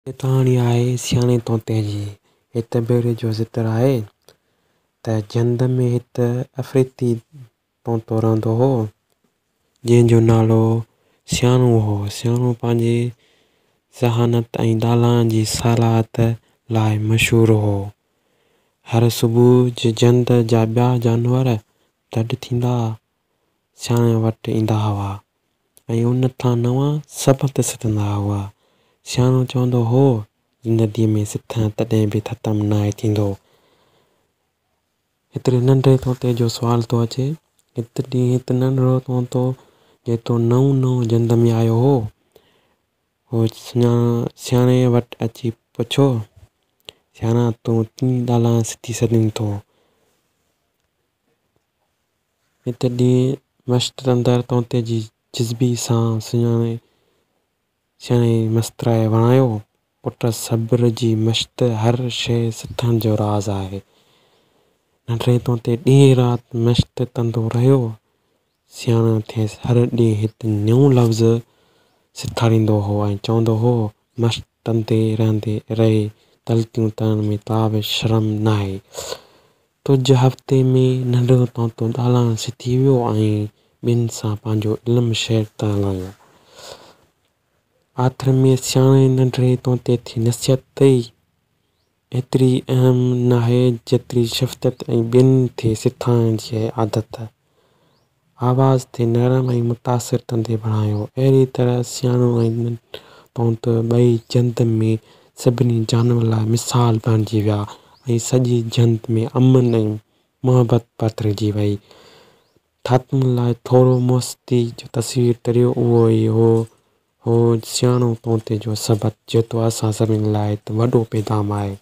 هيء ڪهاڻي آهي سياڻي طوطي جي. هڪ ڀيري جو ذڪر آهي ته جهنگ ۾ هڪ افريقي طوطو رهندو هو، جنهن جو نالو سياڻو هو. سياڻو پنهنجي ذهانت ۽ ڳالهائڻ جي صلاحيت لاء مشهور هو. هر صبح جهنگ جا ٻيا جانور گڏ ٿيندا سياڻي وٽ ايندا هئا ۽ ان کان نوان سبق سکندا هئا. سياڻو چوندو هو، زندگيء ۾ سکڻ ڪڏهن به ختم ناهي ٿيندو. هڪڙي ننڍي طوطي جو سوال ٿو اچي. هڪ ڏينهن هڪ ننڍڙو طوطو جيڪو نئون نئون جهنگ ۾ آيو هو، هو سياڻي وٽ اچي پڇيو، سياڻا تون ڪيئن ڳالهائڻ سکي سگهين ٿو؟ هڪ ڏينهن مشق ڪندڙ طوطي جي جذبي سان سياڻي مسڪرائي وراڻيو، پٽ صبر جي مشق هر شيء سکڻ جو راز آهي. ننڍڙي طوطي ڏينهن رات مشق ڪندو رهيو. سياڻو کيس هر ڏينهن هڪ نئون لفظ سيکاريندو هو ۽ چوندو هو، مشق ڪندي رهندي رهي غلطيون ڪرڻ ۾ ڪا به شرم ناهي. ڪجهه هفتي ۾ ننڍڙو طوطو ڳالهائڻ سکي ويو ۽ ٻين سان پنهنجو علم شيئر ڪرڻ لڳو. آخر ۾ سياڻي ننڍڙي طوطي کي نصيحت ڪئي، ايتري اهم ناهي جيتري شفقت ۽ ٻين کي سيکارڻ جي عادت. آواز کي نرم ۽ متاثر ڪندي بڻايو. اهڙي طرح سياڻو ۽ طوطو ٻئي جهنگ ۾ سڀني جانورن لاء مثال بڻجي ويا ۽ سڄي جهنگ ۾ امن ۽ محبت پکڙجي وئي. خاتمي لاء ٿورو موسيقي جو تصوير ڪريو اهو ئي هو هو سياڻو طوطي جو سبق جيڪو اسان سڀني لاء هڪ وڏو پيغام آهي.